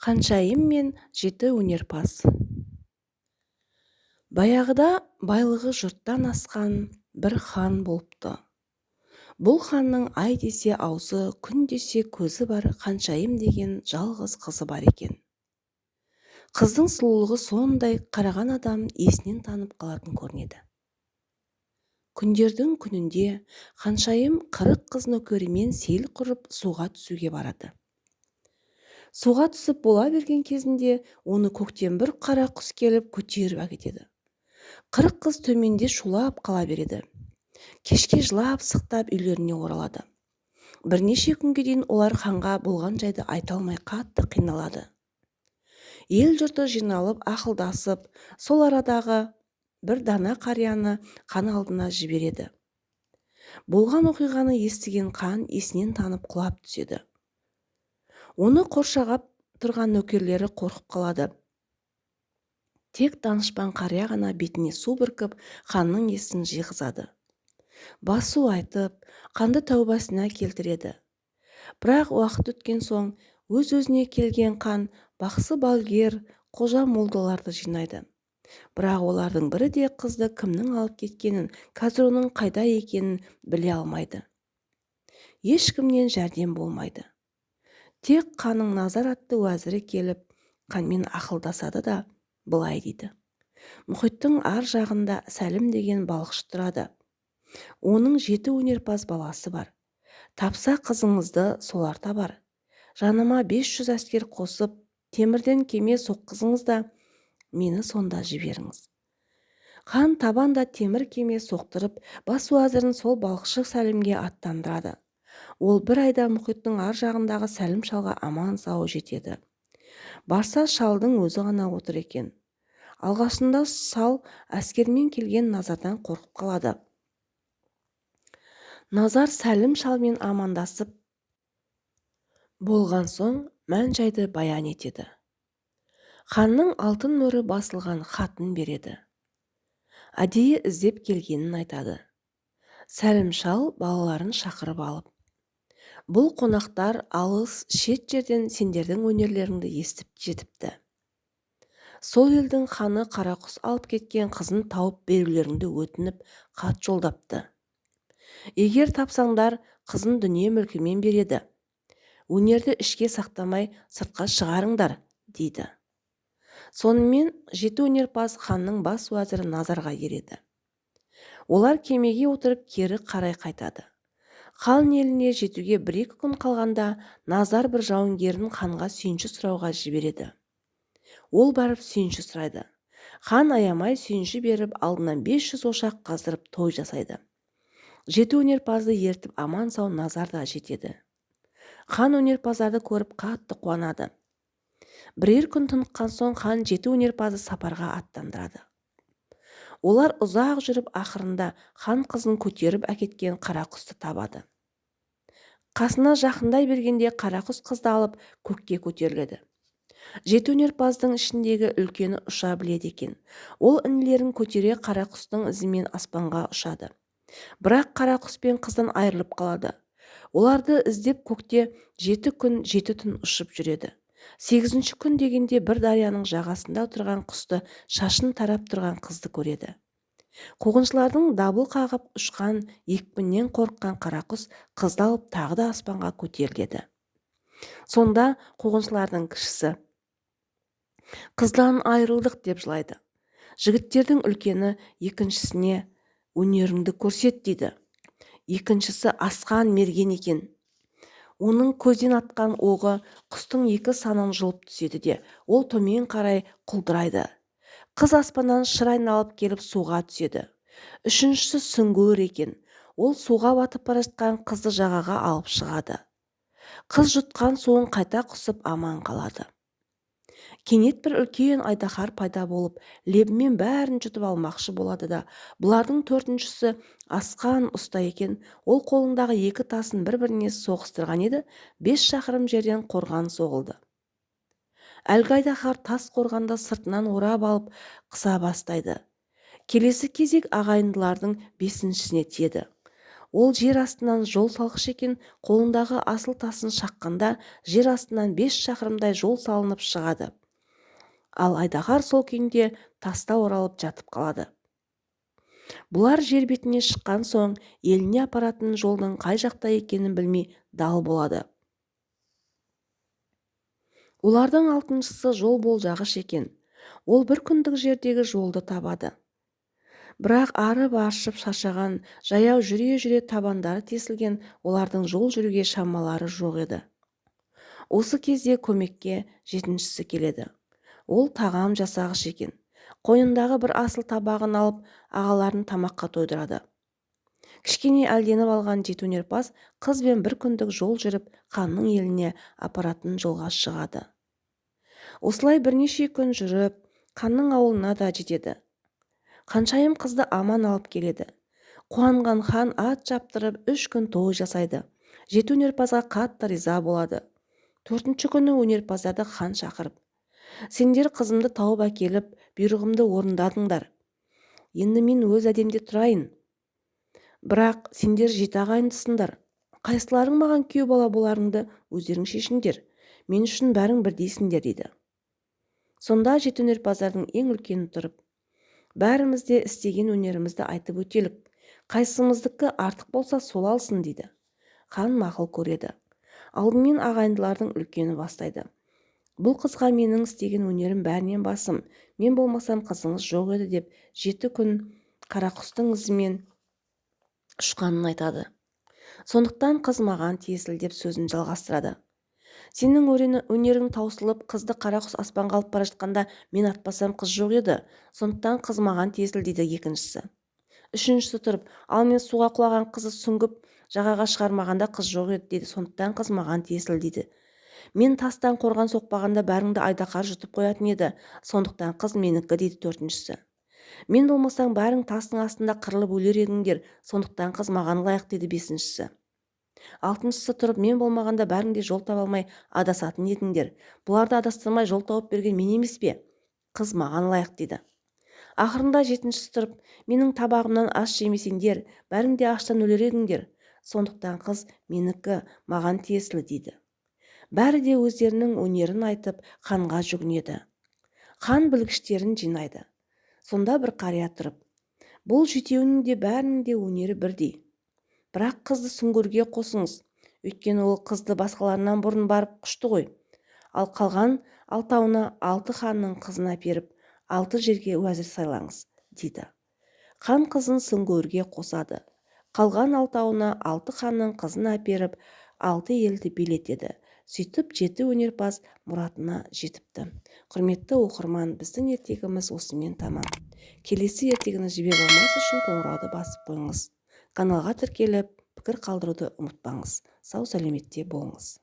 Ханшайым мен жеті өнерпаз. Баяғыда байлығы жұрттан асқан бір хан болыпты. Бұл ханның ай десе аузы, күн десе көзі бар Ханшайым деген жалғыз қызы бар екен. Қыздың сұлулығы сондай, қараған адам есінен танып қалатын көрінеді. Күндердің күнінде Ханшайым 40 қыз нөкерімен сейіл құрып суға түсуге барады. Суға түсіп бола берген кезінде оны көктен бір қара құс келіп көтеріп әкетеді. 40 қыз төменде шулап қала береді. Кешке жылап сықтап үйлеріне оралады. Бірнеше күнге дейін олар ханға болған жайды айта алмай қатты қиналады. Ел жұрты жиналып ақылдасып, сол арадағы бір дана қарияны хан алдына жібереді. Болған оқиғаны естіген хан есінен танып құлап түседі. Оны қоршағап тұрған нөкерлері қорқып қалады. Тек данышпан қария ғана бетіне су бүркіп, ханның есін жиғызады. Басу айтып, қанды тәубасына келтіреді. Бірақ уақыт өткен соң өз-өзіне келген хан бақсы балгер, қожа молдаларды жинайды. Бірақ олардың бірі де қызды кімнің алып кеткенін, қазір оның қайда екенін біле алмайды. Ешкімнен жәрдем болмайды. Тек ханның Назар атты уәзірі келіп, ханмен ақылдасады да былай дейді. Мұхиттың ар жағында Сәлім деген балықшы тұрады. Оның 7 өнерпаз баласы бар. Тапса қызыңызды солар табар. Жаныма 500 әскер қосып, темірден кеме соққызыңыз да, мені сонда жіберіңіз. Хан табанда темір кеме соқтырып, бас уәзірін сол балықшы Сәлімге аттандырады. Ол бір айда мұхиттың ар жағындағы Сәлім шалға аман сау жетеді. Барса шалдың өзі ғана отыр екен. Алғашында шал әскермен келген Назардан қорқып қалады. Назар Сәлім шалмен амандасып болған соң мән-жайды баян етеді. Ханның алтын мөрі басылған хатын береді. Әдейі іздеп келгенін айтады. Сәлім шал балаларын шақырып алып, бұл қонақтар алыс шет жерден сендердің өнерлеріңді естіп жетіпті. Сол елдің ханы қарақұс алып кеткен қызын тауып берулеріңді өтініп хат жолдапты. Егер тапсаңдар, қызын дүние мүлкімен береді. Өнерді ішке сақтамай сыртқа шығарыңдар, дейді. Сонымен 7 өнерпаз ханның бас уәзірі Назарға ереді. Олар кемеге отырып кері қарай қайтады. Хан еліне жетуге 1-2 күн қалғанда Назар бір жауынгерін ханға сүйінші сұрауға жібереді. Ол барып сүйінші сұрайды. Хан аямай сүйінші беріп, алдынан 500 ошақ қаздырып той жасайды. 7 өнерпазды ертіп аман-сау Назар да жетеді. Хан өнерпаздарды көріп қатты қуанады. Бірер күн тыныққан соң хан 7 өнерпазды сапарға аттандырады. Олар ұзақ жүріп ақырында хан қызын көтеріп әкеткен қарақұсты табады. Қасына жақындай бергенде қарақұс қызды алып көкке көтеріледі. 7 өнерпаздың ішіндегі үлкені ұша біледі екен. Ол інілерін көтере қарақұстың ізімен аспанға ұшады. Бірақ қарақұс пен қыздан айырылып қалады. Оларды іздеп көкте 7 күн 7 түн ұшып жүреді. 8-ші күн дегенде бір дарияның жағасында отырған құсты шашын тарап тұрған қызды көреді. Қуғыншылардың дабыл қағып ұшқан екпіннен қорыққан қарақұс қызды алып тағы да аспанға көтеріледі. Сонда қуғыншылардың кішісі қыздан айырылдық деп жылайды. Жігіттердің үлкені екіншісіне өнеріңді көрсет дейді. Екіншісі асқан мерген екен. Оның көзден атқан оғы құстың 2 санын жұлып түседі де, ол төмен қарай құлдырайды. Қыз аспаннан шыр айналып келіп суға түседі. Үшіншісі сүңгуір екен. Ол суға батып бара жатқан қызды жағаға алып шығады. Қыз жұтқан суын қайта құсып аман қалады. Кенет бір үлкен айдаһар пайда болып, лебімен бәрін жұтып алмақшы болады да, бұлардың 4-шісі асқан ұста екен, ол қолындағы 2 тасын бір-біріне соғыстырған еді, 5 шақырым жерден қорған соғылды. Әлгі айдаһар тас қорғанды сыртынан орап алып қыса бастайды. Келесі кезек ағайындылардың 5-шісіне тиеді. Ол жер астынан жол салғыш екен, қолындағы асыл тасын шаққанда жер астынан 5 шақырымдай жол салынып шығады. Ал айдаһар сол күйінде таста оралып жатып қалады. Бұлар жер бетіне шыққан соң еліне апаратын жолдың қай жақта екенін білмей дал болады. Олардың алтыншысы жол болжағыш екен. Ол бір күндік жердегі жолды табады. Бірақ арып-ашып шаршаған, жаяу жүре-жүре табандары тесілген олардың жол жүруге шамалары жоқ еді. Осы кезде көмекке жетіншісі келеді. Ол тағам жасағыш екен. Қойнындағы бір асыл табағын алып, ағаларын тамаққа тойдырады. Кішкене әлденіп алған жеті өнерпаз қызбен бір күндік жол жүріп, ханның еліне апаратын жолға шығады. Осылай бірнеше күн жүріп, ханның ауылына да жетеді. Қаншайым қызды аман алып келеді. Қуанған хан ат шаптырып 3 күн той жасайды. Жеті өнерпазға қатты риза болады. 4-ші күні өнерпаздарды хан шақырып, сендер қызымды тауып әкеліп, бұйрығымды орындадыңдар. Енді мен өз әдемде тұрайын. Бірақ сендер жеті ағайындысыңдар. Қайсыларың маған күйеу бала боларыңды өздерің шешіңдер. Мен үшін бәрің бірдейсіңдер, дейді. Сонда жеті өнерпаздардың ең үлкені тұрып, бәріміз де істеген өнерімізді айтып өтелік. Қайсымыздікі артық болса сол алсын, дейді. Хан мақұл көреді. Алдымен ағайындылардың үлкені бастайды. Бұл қызға менің істеген өнерім бәрінен басым. Мен болмасам қызыңыз жоқ еді деп 7 күн қарақұстың ізімен ұшқанын айтады. Сондықтан қыз маған тиесілі деп сөзін жалғастырады. Сенің өнерің таусылып, қызды қарақұс аспанға алып бара жатқанда мен атпасам қыз жоқ еді. Сондықтан қыз маған тиесілі, дейді екіншісі. Үшіншісі тұрып, ал мен суға құлаған қызды сүңгіп жағаға шығармағанда қыз жоқ еді, дейді. Сондықтан қыз маған тиесілі, дейді. Мен тастан қорған соқпағанда бәріңді айдаһар жұтып қоятын еді. Сондықтан қыз менікі, дейді төртіншісі. Мен болмасаң бәрің тастың астында қырылып өлер едіңдер. Сондықтан қыз маған лайық, дейді бесіншісі. Алтыншысы тұрып, мен болмағанда бәрің де жол таба алмай адасатын едіңдер. Бұларды адастырмай жол тауып берген мен емес пе? Қыз маған лайық, дейді. Ақырында жетіншісі тұрып, менің табағымнан ас жемесеңдер, бәрің де аштан өлер едіңдер. Сондықтан қыз менікі, маған тиесілі, дейді. Бәрі де өздерінің өнерін айтып, ханға жүгінеді. Хан білгіштерін жинайды. Сонда бір қария тұрып, бұл жетеуінің де бәрінің де өнері бірдей. Бірақ қызды сүңгуірге қосыңыз, өйткені ол қызды басқаларынан бұрын барып құшты ғой. Ал қалған алтауына 6 ханның қызын әперіп, 6 жерге уәзір сайлаңыз, дейді. Хан қызын сүңгуірге қосады. Қалған алтауына 6 ханның қызын әперіп, 6 елді билетеді. Сөйтіп жеті өнерпаз мұратына жетіпті. Құрметті оқырман, біздің ертегіміз осымен тамам. Келесі ертегіні жіберіп алмас үшін қоңырауды басып қойыңыз. Каналға тіркеліп, пікір қалдыруды ұмытпаңыз. Сау сәлеметте болыңыз.